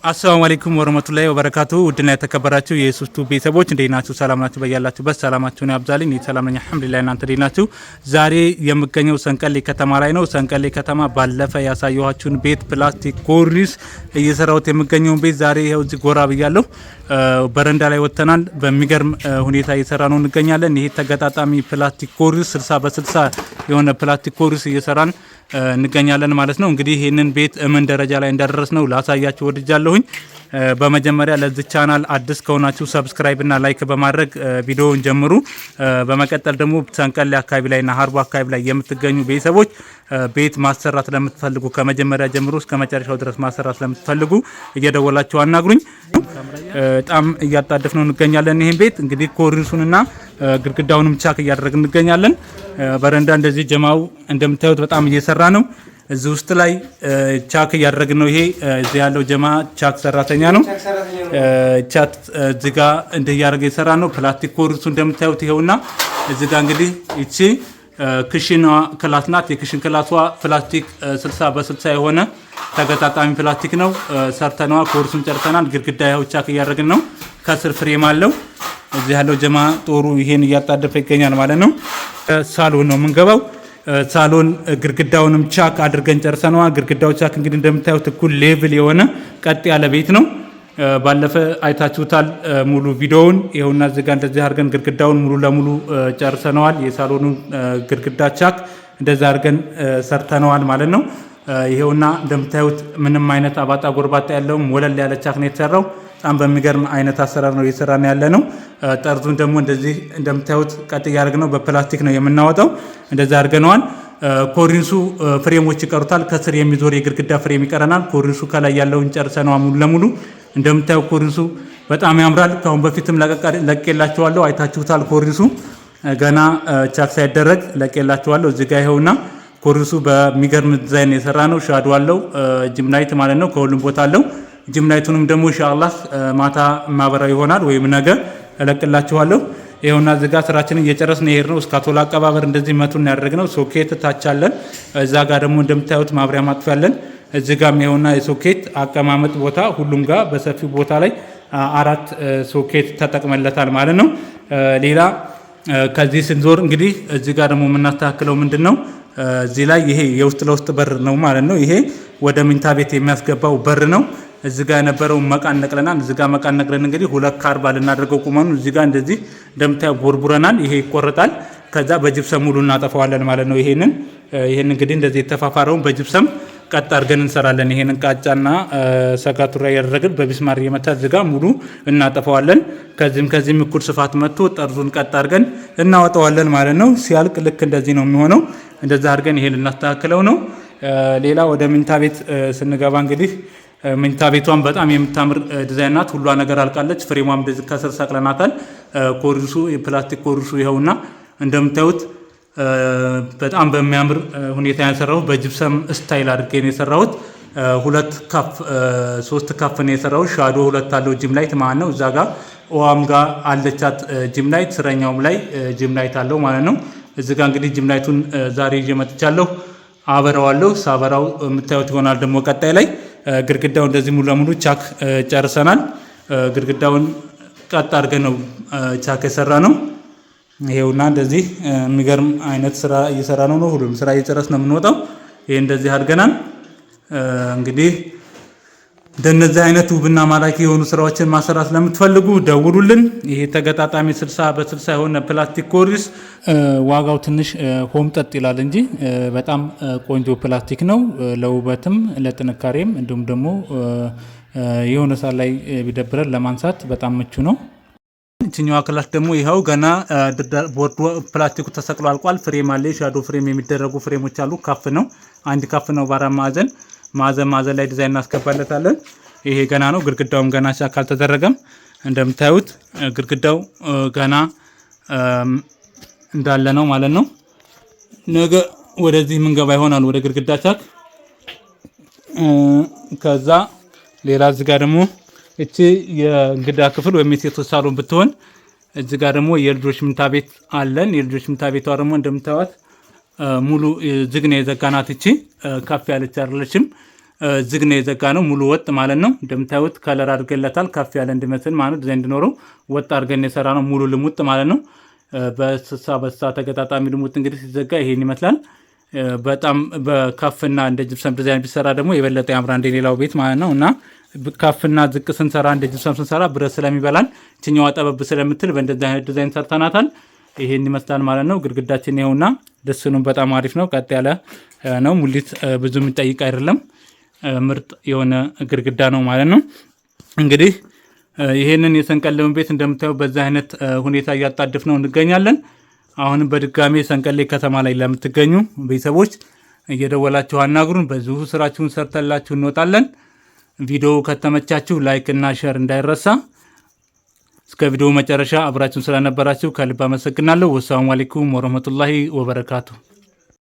አሰላሙ አለይኩም ወረህመቱላሂ ወበረካቱ። ውድና የተከበራችሁ የሱስቱ ቤተሰቦች እንዴት ናችሁ? ሰላም ናችሁ? በያላችሁበት ሰላማችሁን ያብዛልኝ። እኔ ሰላም ነኝ አልሐምዱሊላህ። እናንተ እንዴት ናችሁ? ዛሬ የምገኘው ሰንቀሌ ከተማ ላይ ነው። ሰንቀሌ ከተማ ባለፈ ያሳየኋችሁን ቤት ፕላስቲክ ኮርኒስ እየሰራሁት የምገኘውን ቤት ዛሬ ይኸው እዚህ ጎራ ብያለሁ። በረንዳ ላይ ወጥተናል። በሚገርም ሁኔታ እየሰራ ነው እንገኛለን። ይሄ ተገጣጣሚ ፕላስቲክ ኮርኒስ 60 በ60 የሆነ ፕላስቲክ ኮርኒስ እየሰራን እንገኛለን ማለት ነው። እንግዲህ ይህንን ቤት እምን ደረጃ ላይ እንዳደረስ ነው ላሳያችሁ ወድጃለሁኝ። በመጀመሪያ ለዚህ ቻናል አዲስ ከሆናችሁ subscribe እና like በማድረግ ቪዲዮውን ጀምሩ። በመቀጠል ደግሞ ሰንቀሌ አካባቢ ላይ እና ሀርቡ አካባቢ ላይ የምትገኙ ቤተሰቦች ቤት ማሰራት ለምትፈልጉ ከመጀመሪያ ጀምሮ እስከ መጨረሻው ድረስ ማሰራት ለምትፈልጉ እየደወላችሁ አናግሩኝ። በጣም እያጣደፍ ነው እንገኛለን። ይህን ቤት እንግዲህ ኮርኒሱንና ግድግዳውንም ቻክ እያደረግን እንገኛለን። በረንዳ እንደዚህ ጀማው እንደምታዩት በጣም እየሰራ ነው። እዚህ ውስጥ ላይ ቻክ እያደረግን ነው። ይሄ እዚህ ያለው ጀማ ቻክ ሰራተኛ ነው። ቻክ እዚህ ጋ እንዲህ እያደረገ የሰራ ነው። ፕላስቲክ ኮርኒሱ እንደምታዩት ይኸውና እዚህ ጋ እንግዲህ ይቺ kitchen class ናት። የ kitchen class ዋ ፕላስቲክ 60 በ60 የሆነ ተገጣጣሚ ፕላስቲክ ነው። ሰርተነዋ ኮርኒሱን ጨርሰናል። ግድግዳ ይኸው ቻክ እያደረግን ነው። ከስር frame አለው። እዚህ ያለው ጀማ ጦሩ ይሄን እያጣደፈ ይገኛል ማለት ነው። ሳሎን ነው የምንገባው። ሳሎን ግድግዳውንም ቻክ አድርገን ጨርሰነዋል። ግድግዳው ቻክ እንግዲህ እንደምታዩት እኩል level የሆነ ቀጥ ያለ ቤት ነው። ባለፈ አይታችሁታል ሙሉ ቪዲዮውን። ይኸውና እዚህ ጋር እንደዚህ አድርገን ግድግዳውን ሙሉ ለሙሉ ጨርሰነዋል። የሳሎኑን ግድግዳ ቻክ እንደዚህ አድርገን ሰርተነዋል ማለት ነው። ይኸውና እንደምታዩት ምንም አይነት አባጣ ጎርባጣ ያለውም ወለል ያለ ቻክ ነው የተሰራው። በጣም በሚገርም አይነት አሰራር ነው እየሰራን ያለ ነው። ጠርዙን ደግሞ እንደዚህ እንደምታዩት ቀጥ እያደረግን ነው። በፕላስቲክ ነው የምናወጣው። እንደዚህ አድርገነዋል። ኮርኒሱ frame ኦች ይቀሩታል። ከስር የሚዞር የግድግዳ frame ይቀረናል። ኮርኒሱ ከላይ ያለውን ጨርሰነዋል ሙሉ ለሙሉ። እንደምታዩ ኮርኒሱ በጣም ያምራል። ከአሁን በፊትም ለቅቄላችኋለሁ፣ አይታችሁታል። ኮርኒሱ ገና ቻክ ሳይደረግ ለቅቄላችኋለሁ። እዚህ ጋ ይኸውና ኮርኒሱ በሚገርም ዲዛይን የሰራ ነው። shadow አለው፣ dim light ማለት ነው። ከሁሉም ቦታ አለው። dim light ኡንም ደግሞ ኢንሻአላህ ማታ ማበራው ይሆናል ወይም ነገ እለቅላችኋለሁ። ይኸውና እዚህ ጋር ስራችንን እየጨረስን ይሄድ ነው። እስካቶላ አቀባበር እንደዚህ መቱን ያደረግነው ሶኬት ታች አለን። እዛ ጋር ደግሞ እንደምታዩት ማብሪያ ማጥፊያ አለን። እዚህ ጋርም ይኸውና የሶኬት አቀማመጥ ቦታ ሁሉም ጋር በሰፊው ቦታ ላይ አራት ሶኬት ተጠቅመለታል ማለት ነው። ሌላ ከዚህ ስንዞር እንግዲህ እዚህ ጋር ደግሞ የምናስተካክለው ምንድን ነው? እዚህ ላይ ይሄ የውስጥ ለውስጥ በር ነው ማለት ነው። ይሄ ወደ መኝታ ቤት የሚያስገባው በር ነው። እዚህ ጋር የነበረው መቃን ነቅለናል። እዚህ ጋር መቃን ነቅለን እንግዲህ 2.40 ልናደርገው ቁመኑ እዚህ ጋር እንደዚህ እንደምታየው ቦርቡረናል። ይሄ ይቆረጣል። ከዛ በጅብሰም ሙሉ እናጠፋዋለን ማለት ነው። ይሄን እንግዲህ እንደዚህ የተፋፋረውን በጅብሰም ቀጥ አድርገን እንሰራለን። ይሄንን ቃጫና ሰጋቱራ ያደረግን በቢስማር እየመታ እዚህ ጋር ሙሉ እናጠፋዋለን። ከዚህም እኩል ስፋት መጥቶ ጠርዙን ቀጥ አድርገን እናወጣዋለን ማለት ነው። ሲያልቅ ልክ እንደዚህ ነው የሚሆነው። እንደዛ አድርገን ይሄን ልናስተካክለው ነው። ሌላ ወደ መኝታ ቤት ስንገባ እንግዲህ መኝታ ቤቷን በጣም የምታምር ዲዛይን ናት። ሁሏ ነገር አልቃለች። frame ሟም እንደዚህ ከስር ሰቅለናታል። ኮርኒሱ የፕላስቲክ ኮርኒሱ ይኸውና እንደምታዩት በጣም በሚያምር ሁኔታ ያሰራሁት በ gypsum style አድርጌ ነው የሰራሁት። ሁለት ካፍ ሶስት ካፍ ነው የሰራሁት። shadow ሁለት አለው dim light ማለት ነው። እዛ ጋር ውሃም ጋር አለቻት dim light፣ ስረኛውም ላይ dim light አለው ማለት ነው። እዚህ ጋር እንግዲህ dim light ኡን ዛሬ ይዤ መጥቻለሁ። አበራዋለሁ። ሳበራው የምታዩት ይሆናል ደግሞ ቀጣይ ላይ። ግድግዳው እንደዚህ ሙሉ ለሙሉ ቻክ ጨርሰናል። ግድግዳውን ቀጥ አድርገን ነው ቻክ የሰራ ነው። ይሄውና እንደዚህ የሚገርም አይነት ስራ እየሰራ ነው። ሁሉም ስራ እየጨረስን ነው የምንወጣው። ይሄ እንደዚህ አድርገናል። እንግዲህ እንደነዚህ አይነት ውብና ማራኪ የሆኑ ስራዎችን ማሰራት ለምትፈልጉ ደውሉልን። ይሄ ተገጣጣሚ 60 በ60 የሆነ ፕላስቲክ ኮርኒስ ዋጋው ትንሽ ሆምጠጥ ይላል እንጂ በጣም ቆንጆ ፕላስቲክ ነው። ለውበትም ለጥንካሬም እንዲሁም ደግሞ የሆነ ሰዓት ላይ ቢደብረን ለማንሳት በጣም ምቹ ነው። ይችኛዋ class ደግሞ ይኸው ገና ቦርዱ ፕላስቲኩ ተሰቅሎ አልቋል። frame አለ። shadow frame የሚደረጉ frame ኦች አሉ። ካፍ ነው፣ አንድ ካፍ ነው በአራት ማዕዘን ማዕዘን ማዕዘን ላይ ዲዛይን እናስገባለታለን። ይሄ ገና ነው። ግድግዳውም ገና ቻክ አልተደረገም። እንደምታዩት ግድግዳው ገና እንዳለ ነው ማለት ነው። ነገ ወደዚህ የምንገባ ይሆናል ወደ ግድግዳ ቻክ። ከዛ ሌላ እዚህ ጋር ደግሞ እቺ የእንግዳ ክፍል ወይም የሴቶች ሳሎን ብትሆን እዚህ ጋር ደግሞ የልጆች ምኝታ ቤት አለን። የልጆች ምኝታ ቤቷ ደግሞ እንደምታዩት ሙሉ ዝግ ነው የዘጋናት። እቺ ከፍ ያለች አይደለችም። ዝግ ነው የዘጋ ነው ሙሉ ወጥ ማለት ነው። እንደምታዩት color አድርገለታል ከፍ ያለ እንዲመስል ማለት ዲዛይን እንዲኖረው ወጥ አድርገን የሰራ ነው ሙሉ ልሙጥ ማለት ነው። በስሳ በስሳ ተገጣጣሚ ልሙጥ እንግዲህ ሲዘጋ ይሄን ይመስላል። በጣም በከፍና እንደ ጅብሰም ዲዛይን ቢሰራ ደግሞ የበለጠ ያምራ እንደሌላው ቤት ማለት ነው። እና ከፍና ዝቅ ስንሰራ እንደ ጅብሰም ስንሰራ ብረት ስለሚበላን ችኛዋ ጠበብ ስለምትል በእንደዚህ አይነት ዲዛይን ሰርተናታል። ይሄን ይመስላል ማለት ነው። ግድግዳችን ይኸውና ድስኑም በጣም አሪፍ ነው። ቀጥ ያለ ነው። ሙሊት ብዙ የሚጠይቅ አይደለም። ምርጥ የሆነ ግድግዳ ነው ማለት ነው። እንግዲህ ይሄንን የሰንቀሌውን ቤት እንደምታዩ በዚህ አይነት ሁኔታ እያጣደፍ ነው እንገኛለን። አሁንም በድጋሜ ሰንቀሌ ከተማ ላይ ለምትገኙ ቤተሰቦች እየደወላችሁ አናግሩን። በዚሁ ስራችሁን ሰርተላችሁ እንወጣለን። ቪዲዮ ከተመቻችሁ like እና share እንዳይረሳ። እስከ ቪዲዮ መጨረሻ አብራችሁን ስለነበራችሁ ከልብ አመሰግናለሁ። والسلام عليكم ورحمة الله وبركاته።